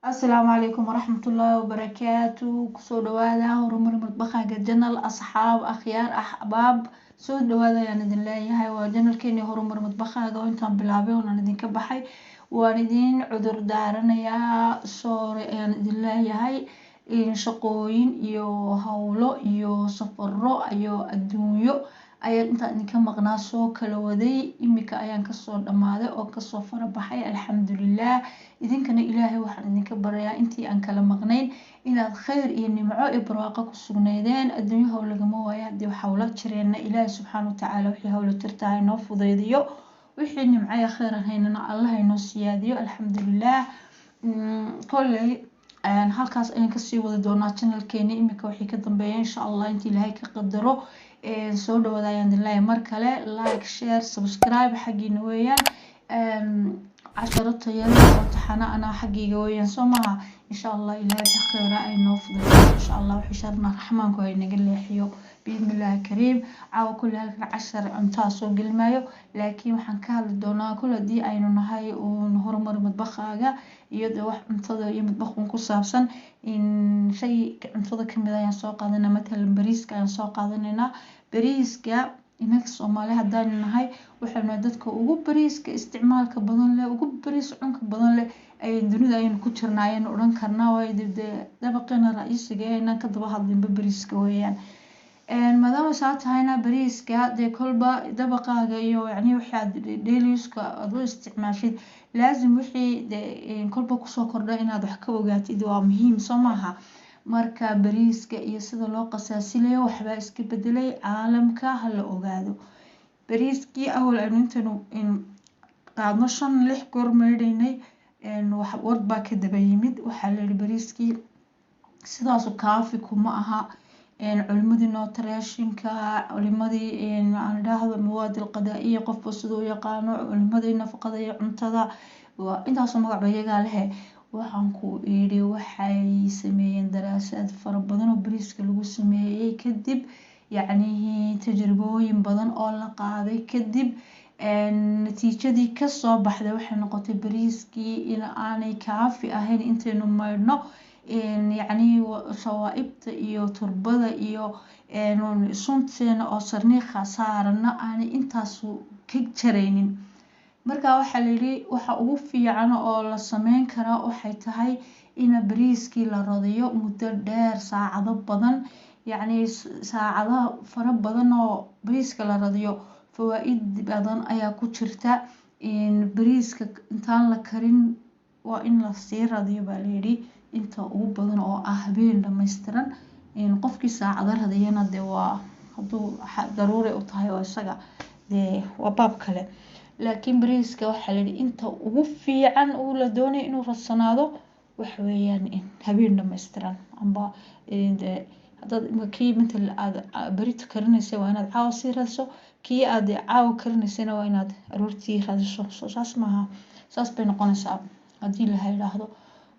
Asalaamu calaykum waraxmatullaahi wabarakaatu. Kusoo dhawaada Horumar Madbaqaaga channel. Asxaab, akhyaar, axbaab, soo dhawaada ayaan idin leeyahay. Waa channelkeeni Horumar Madbaqaaga oo intaan bilaabay oonaan idinka baxay. Waan idin cudur daaranayaa, sorry ayaan idin leeyahay. Shaqooyin iyo howlo iyo safaro iyo adduunyo ayaan intaan idinka maqnaa soo kala waday. Imika ayaan kasoo dhammaaday oo kasoo farabaxay, alxamdulilah. Idinkana Ilaahay waxaan idinka barayaa intii aan kala maqnayn inaad khayr iyo nimco iyo barwaaqo ku sugnaydeen. Adduunyo hawl lagama waayo. Haddii hawlo jireenna, Ilaahay subxaana watacaala wixii hawlo jirtaa inoo fudaydiyo, wixii nimco iyo khayr aan haynana Allah inoo siyaadiyo, alxamdulilah. Kolley halkaas ayaan kasii wadi doonaa channelkeeni imika wixii ka dambeeya, insha Allah, inta Ilaahay ka qadaro. Soo dhawaada ayaan idin leeyahay mar kale. Like, share, subscribe xaggiina weeyaan. Casharo tayo leh oo taxano anaa xaggayga weeyaan, soo maha? Insha Allah Ilaahay ka kheyra ay noo fududeeyo, insha Allah. Wixii sharna Raxmaanku hay naga leexiyo, biidnillaahi kariim. Caawa kulli halkan cashar cuntaa soo gelimayo, laakiin waxaan ka hadli doonaa, kul haddii aynu nahay uun Horumar Madbaqaaga iyo de wax cuntada iyo madbaqun ku saabsan, in shay cuntada kamid ayaan soo qaadanaa. Matalan bariiska ayaan soo qaadanaynaa. Bariiska inaga Soomaali haddaanu nahay, waxaynu nahay dadka ugu bariiska isticmaalka badan leh, ugu bariis cunka badan leh ay dunida ayaynu ku jirnaa ayaynu odhan karnaa. Waayo, dee dabaqeena ra-iisiga ee inaan ka daba hadlinba bariiska weeyaan. Maadaama saa tahayna, bariiska dee kolba dabaqaaga iyo yacni waxaad daily use-ka aad u isticmaashid, laazim wixii dee kolba kusoo kordha inaad wax ka ogaatid waa muhiim, soo maaha? Marka bariiska iyo sida loo qasaasilayo waxbaa iska bedelay caalamka, hala ogaado. Bariiskii awal aynu intaynu qaadno shan lix goor maydhaynay, war baa ka daba yimid. Waxaa la yihi bariiskii sidaasu kaafi kuma aha. Culimadii nutritionka, culimadii aan idhaahdo mawaad alqadaa'iya, qofba siduu u yaqaano, culimadii nafaqada iyo cuntada, intaasoo magacba iyagaa lehe, waxaan ku idhi waxay sameeyeen daraasaad fara badan oo bariiska lagu sameeyey. Kadib yacnihii tajribooyin badan oo la qaaday kadib, natiijadii kasoo baxday waxay noqotay bariiskii in aanay kaafi ahayn intaynu maydhno. Yacni shawaa'ibta iyo turbada iyo sunteena oo sarniikha saarana aanay intaasu ka jaraynin. Marka waxaa layidhi waxa ugu fiican oo la sameyn karaa waxay tahay in bariiskii la radiyo muddo dheer, saacado badan, yacni saacado fara badan oo bariiska la radiyo. Fawaa-id badan ayaa ku jirta. Bariiska intaan la karin waa in lasii radiyo baa layidhi, inta ugu badan oo ah habeen dhammaystiran. Qofkii saacado radiyana dee waa hadduu daruuri u tahay oo isaga dee waa baab kale. Laakiin bariiska waxaa layidhi inta ugu fiican uu la doonaya inuu radsanaado waxa weeyaan habeen dhammaystiran. Amba hadaad kii matal aad berito karinaysa, waa inaad caawa sii radiso. Kii aad caawa karinaysana, waa inaad aroortii radiso. Soo saas maaha? Saas bay noqonaysaa haddii la yidhaahdo.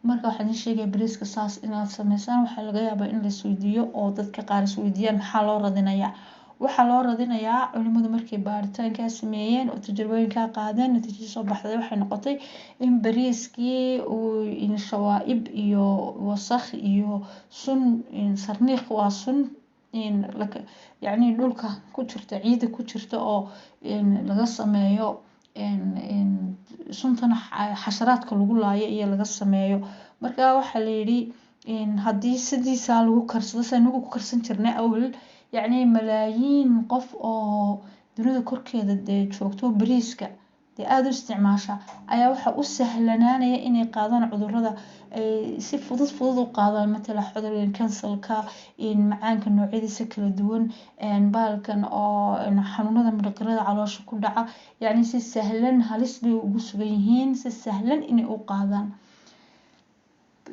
Marka waxaan idin sheegaya bariiska saas inaad sameysaan. Waxaa laga yaabaa in la isweydiiyo oo dadka qaar isweydiiyaan: maxaa loo radinayaa? Waxaa loo radinayaa, culimadu markay baaritaankaa sameeyeen oo tajribooyinkaa qaadeen, natiijada soo baxday waxay noqotay in bariiskii uu shawaa'ib iyo wasakh iyo sun sarniikh, waa sun yacni dhulka ku jirta, ciidda ku jirta, oo laga sameeyo suntan xasharaadka lagu laayo iyo laga sameeyo. Marka waxaa layidhi haddii sidiisaa lagu karsado, sida inagu ku karsan jirnay awal, yacni malaayiin qof oo dunida korkeeda dee joogto bariiska dee aada u isticmaasha ayaa waxaa u sahlanaanaya inay qaadaan cudurada, ay si fudud fudud u qaadaan, matala cudurka kansarka, macaanka noocyadiisa kala duwan, baalkan oo xanuunada midhaqirada caloosha ku dhaca. Yacni si sahlan halis bay ugu sugan yihiin si sahlan inay u qaadaan.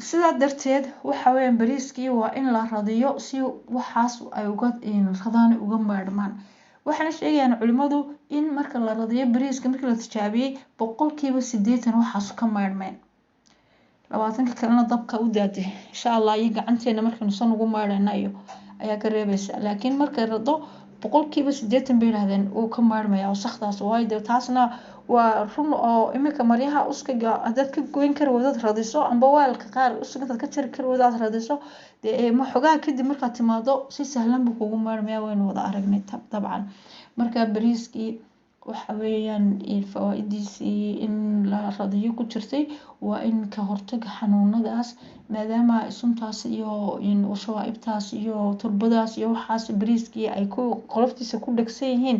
Sidaa darteed waxa weeyaan bariiskii waa in la radiyo si waxaas ay uga radaan, uga maydhmaan. Waxaana sheegayaan culimadu in marka la radiyo bariiska, markii la tijaabiyey, 80% waxaas ka maydhmeen, 20-ka kalena dabka u daatay, insha Allah, iyo gacanteena markaynu san ugu maydhayna iyo ayaa ka reebaysa. Laakiin markay rado, 80% bay yidhahdeen uu ka maydhmaya wasakdaas. Waayo dee taasna Waa run oo iminka maryaha uskaga hadaad ka goyn kari wadaad radiso, amba weelka qaar uskag intaad ka jari kari wadaad radiso, dee xogaa kadib markaad timaado si sahlan buu kugu maarmaya. Waynu wada aragnay dabcan. Marka bariiskii waxa weeyaan fawaa-idiisii in la radiyo ku jirtay waa in ka hortaga xanuunadaas, maadaama suntaas iyo shawaa-ibtaas iyo turbadaas iyo waxaas bariiskii ay ku qoloftiisa ku dhegsan yihiin.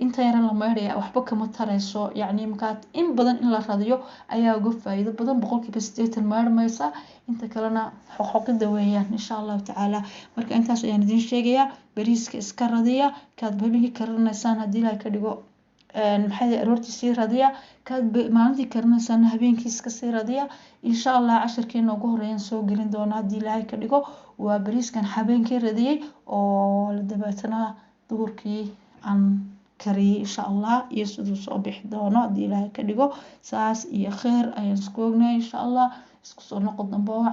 Inta yara la maydhaya waxba kama tareyso, yacni markaa in badan in la radiyo ayaa uga faa'iido badan, 80% maydhmaysa, inta kalena xoqxoqida weeyaan, insha Allahu tacaala. Marka intaas ayaan idiin sheegayaa. Bariiska iska radiya kaad habeenkii karinaysaan, haddii Ilaahay ka dhigo, maxay aroortii sii radiya, kaad maalintii karinaysaana habeenkii iska sii radiya, insha Allah. Cashirkeena ugu horeeyaan soo gelin doona, haddii Ilaahay ka dhigo, waa bariiskan habeenkii radiyey oo dabeetana duhurkii aan kariyey, insha Allah, iyo siduu soo bixi doono, haddii Ilaahay ka dhigo. Saas iyo kheer ayaan isku ognahay, insha Allah. Isku soo noqo dambe.